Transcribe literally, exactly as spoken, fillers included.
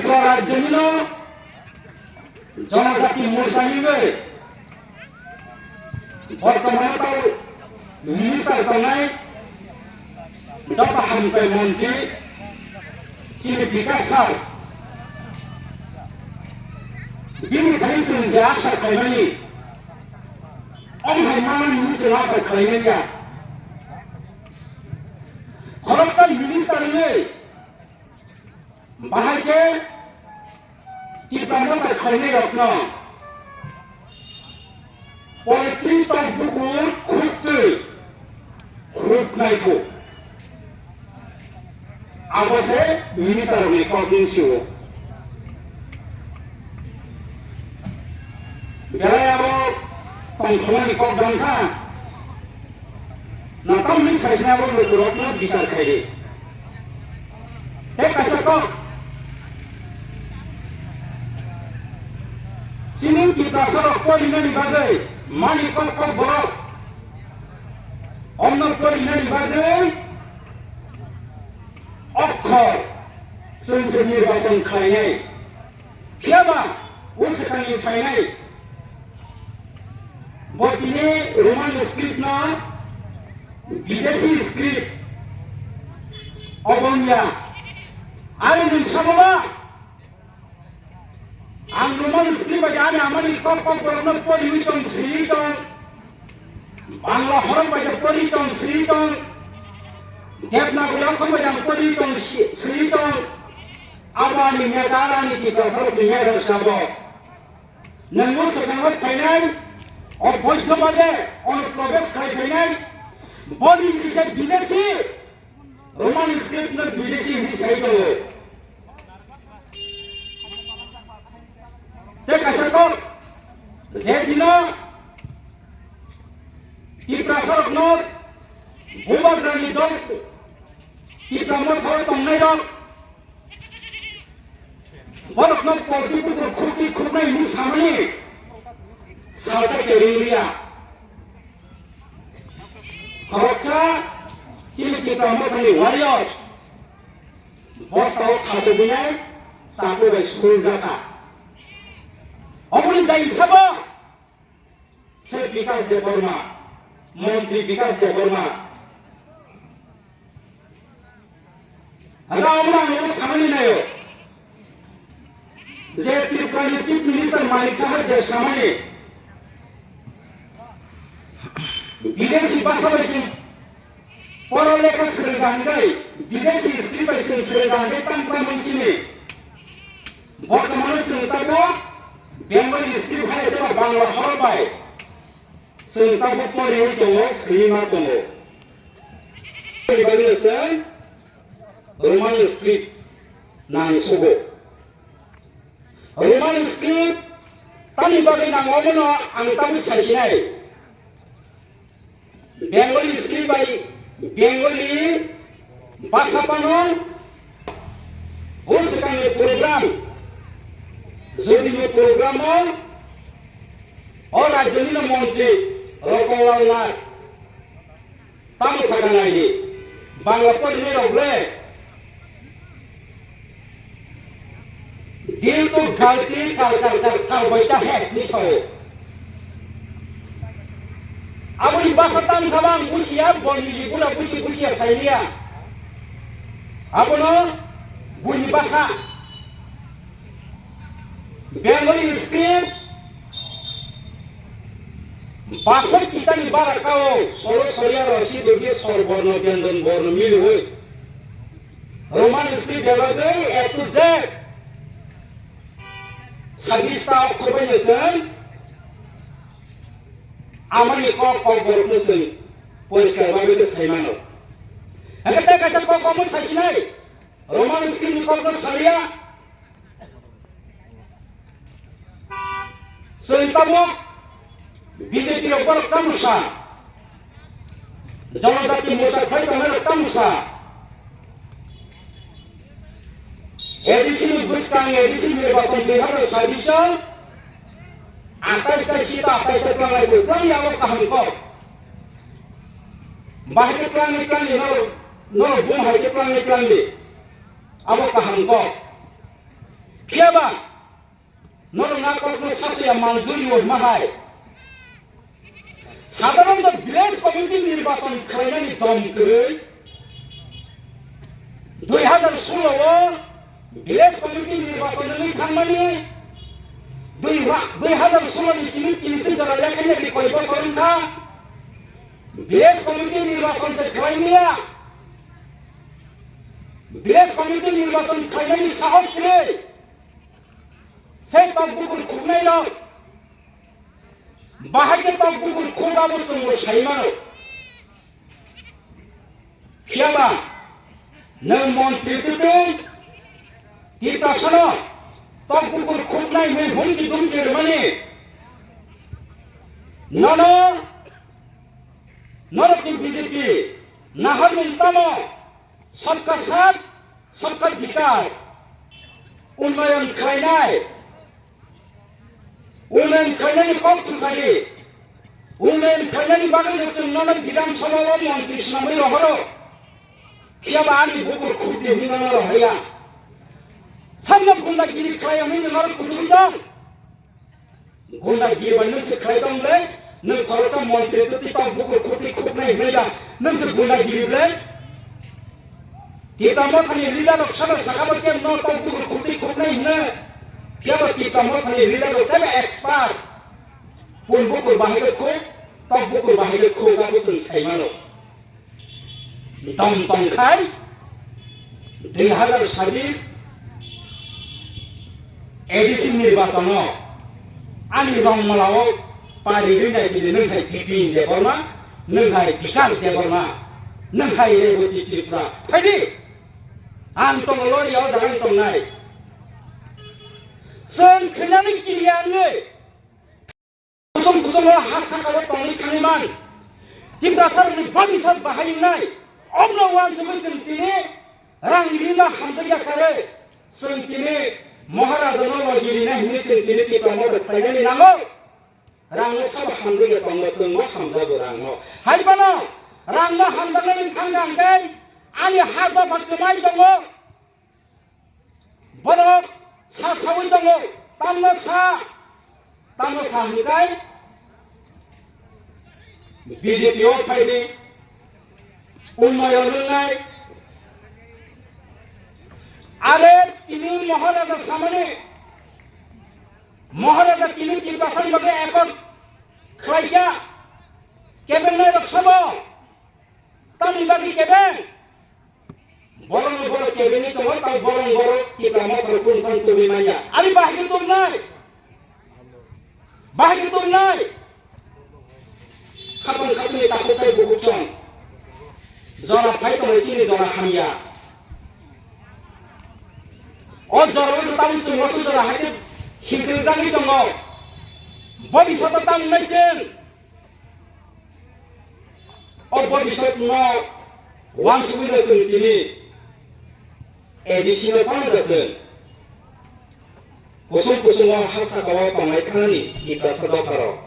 Tripura rajyonino Jonojati Morcha hinwi bortomano tei minister tongnai dopha hamkrai montri chini Bikash sir, bini thani chwng je asa khlaimani, omo hai manwi chwng asa khlaimanya. Khoroksa minister hinwi bahai khe Tipra Motha khainairokno poetry tok bukur khuk twi khuk nai kho. Abo se minister rokni kok ni sio. Belai abo tongthokmani kok dang kha. Natamni saisina abo lukurokno bichar khai di. Tei kaisa kok. Chini Tiprasarok porinani bagwi mani kok kok borok. Omno porinani bagwi okhor chwng se nirbachon khlainai. Phiyaba o swkangni phainai bo tini Roman script no bideshi script obo wngya. Ari nwng sabo ba? Ang Roman script bai ani amani kok kok borokno poriwi tong, sriwi tong. Bangla horok bai pori tong, sriwi tong. Devanagari okhor bai pori tong, sriwi tong. Abo ani meta, ani Tiprasarokni meta sabo. Nwng o swkango phainai, o boidho bade, ono probesh khai phainai, bo niji se bideshi, Roman script no bideshi hinwi sai tongo. Tei kaisa kok, je dino Tiprasarokno Bubagrani dol, Tipra Mothao tongnairok, borokno polti bukur khukti khuknai hinwi samani salsa kering liya. Khoroksa chini Tipra Mothani warrior bostao khasugwinai chakui bai suljak kha. Oboni dai sabo se Bikash Debbarma, Montri Bikash Debbarma. Hwnkhe omo ang omo samani naio je Tripurani Chief Minister Manik Saha je samani bideshi bhasha bai se pora lekha swrwngkha hwnkhe, bideshi script bai se swrwngkha hwnkhe tamo tamo chini bortomano chwng tabuk Bengali script hai eba Bangla horok bai chwng tabuk poriwi tongo, swiwi ma tongo. Aboni bagwino se Roman script nang sugo. Roman script tamni bagwi nango bono ang tabuk saisinai. Bengali script bai Bengali bhasha phano o swkangni program, jodini program o, o rajyonino montri Ratan Lal Nath tamo sakha naidi, Bangla porinai rok le, dil to galti kar kar kar kar baita hai hinwi sao. Aboni bhasha tamo kha ba ang bujiya, bo niji bula buji bujiya sailiya. Abono buini bhasha. Bengali script basai kitani bara kao solo soria rosi dogi sor borno byanjan borno mili hoi. Roman script bebagwi A to Z sabbish ta okhor bai nw chwng amani kok kok borok nw chwng poriskar bagwi khe sai mano. Hwnkhe tei kaisa kok omo saisinai Roman script ni kok no salia. Chwng tabuk B J P rok borok tamo sa, Jonojati Morcha khai tongnai rok tamo sa. A D C ni bwskang, A D C ni nirbachon dui hazar sabbish o atais ta seat, atais ta twlangnai bo twlang ya o kaham kok. Bahai khe twlangni twlangni norok, norok bum hai khe twlangni twlangni. Abo kaham kok. Phiya ba norok na kokno sasoya manjuri o hima hai. Sadharonto village committee nirbachon khlainani dom kwrwi. Dui hazar solo o village committee nirbachon wngwi thangmani dui ha-, dui hazar solo ni simi tinisi jora lekhaini koi bosor wngkha. Village committee nirbachon se khlai maya. Village committee nirbachon khlainani sahos kwrwi. Sei tok bukur khuknai rok. Bahai khe tok bukur khuk abo chwngbo sai mano. Phiya ba nwng montri twtwng Tiprasano tok bukur khuknai hwnwi humki dumki rwmani nono norokni B J P naharmung tamo? Sabka saath, sabka vikas, unnoyon khlainai, unnoyon khlainani kok thwsadi, unnoyon khlainani bagwi se chwng nono Bidhan Sabha o montri swnamwi rohoro. Phiya ba ani bukur khukdi hwnwi nono rohorya. Samno gundagiri khlai hwnwi nono kuchugwi tong. Gundagiri bai nwng se khlai tong ble, nwng khoroksa montri twtwi tok bukur khukti khuknai hwnwi da, nwng se gundagiri ble. Tipra Mothani leader rok sada saka bo kebo no tok bukur khukti khuknai hwnwi. Phiya ba Tipra Mothani leader rok kebo expert. Pun bukur bahai khe khuk, tok bukur bahai khe khuk, abo chwng sai mano. Dom tongkhai dui hazar sabis A D C nirbachano ani rongmala o pari rinai bini nwng hai Bipin Debbarma, nwng hai Bikas Debbarma, nwng hai Reboti Tripura. Phaidi ang tongo lori o jaga tongnai. Chwng khainani kiriya wngwi Kusung kusung o ha saka o tongwi thangwi man. Tiprasa rokni body sat bahai wngnai. Omno wansugwi chwng tini rang rino hamjakya kare. Chwng tini Maharaja no logi rina hinwi chwng tini Tipra Motha khlainani nango. Rang no sabo hamjakya tongo, chwng no hamjago rang no. Hai phano rang no hamjaknani thang thang khe ani ha dopha kwmai tongo. Borok sa sawi tongo, tamno sa, tamno sa hwnkhai B J P o phaidi unnoyon wngnai. Are tini Maharaja samani, Maharaja tini Tiprasani bagwi ekot khlaikha, kebengnai rok sabo, tamni bagwi kebeng. Borok no borok kebengwi tongo, tei borok borok Tipra Motha rok kunu phano tubui manya. Ani bahai khe tubunai. Bahai khe tubunai. Khapang khachini takhuk tei bukhuk song. Jora phai tongo chini jora hamya. O jora o se tamni chwng wasu jora hai khe singkhe jagwi tongo. Body sata tamnai chwng. O body sat no wansugwi no chwng tini A D C no phano da chwng. Kusung kusung o ha saka o tongnai thanani Tiprasa dopha rok.